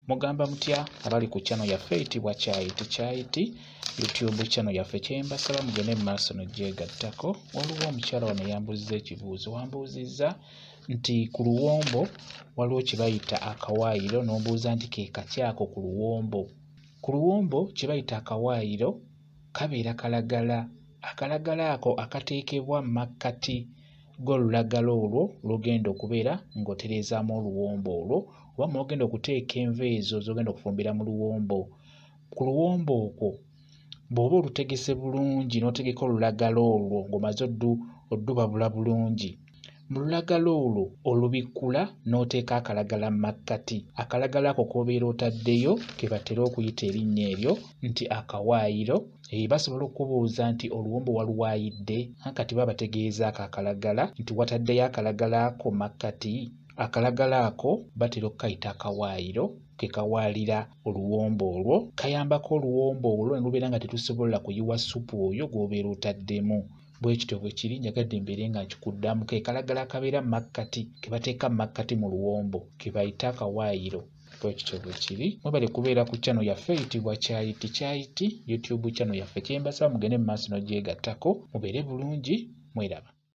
Mugamba mutya abali ku channel yaffe eyitibwa Kyayiti Kyayiti YouTube channel yaffe? Kyembasaba mugende mu maaso n'ogyegattako. Waliwo omukyala wano eyambuuzizza ekibuuzo, wambuuzizza nti ku luwombo waliwo kye bayita akawaayiro, n'ombuuza nti ke kaki ako ku luwombo. Ku luwombo kye bayita akawaayiro kabeera kalagala. Akalagala ako akateekebwa mu makkati g'olulagala olwo lw'ogenda okubeera ng'otereezaamu oluwombo olwo, oba mw'ogenda okuteeka enva ezo z'ogenda okufumbira mu luwombo. Ku luwombo okwo bw'oba olutegese bulungi n'otegeka olulagala olwo ng'omaze oddubabula bulungi, mu lulagala olwo olubikkula n'oteeka akalagala mu makkati. Akalagala ako k'obeera otaddeyo ke batera okuyita erinnya eryo nti akawaayiro. Basobola okukubuuza nti oluwombo waluwaayidde, kati baba bategeeza ako akalagala nti wataddeyo akalagala ako makkati. Akalagala ako batera okukayita akawaayiro, ke kawaalira oluwombo olwo, kayambako oluwombo olwo ne lubeera nga terusobola kuyiwa ssupu oyo gw'obeera otaddemu. Bwe kityo bwe kiri, njagadde mbeere nga nkikuddamu. Ke kalagala akabeera mu makkati, ke bateeka mu makkati mu luwombo, ke bayita akawaayiro. Bwe kityo bwe kiri. Mwebale kubeera ku channel yaffe eyitibwa Kyayiti Kyayiti YouTube channel yaffe. Kyembasaba mugende mu maaso n'ogyegattako, mubeere bulungi, mweraba.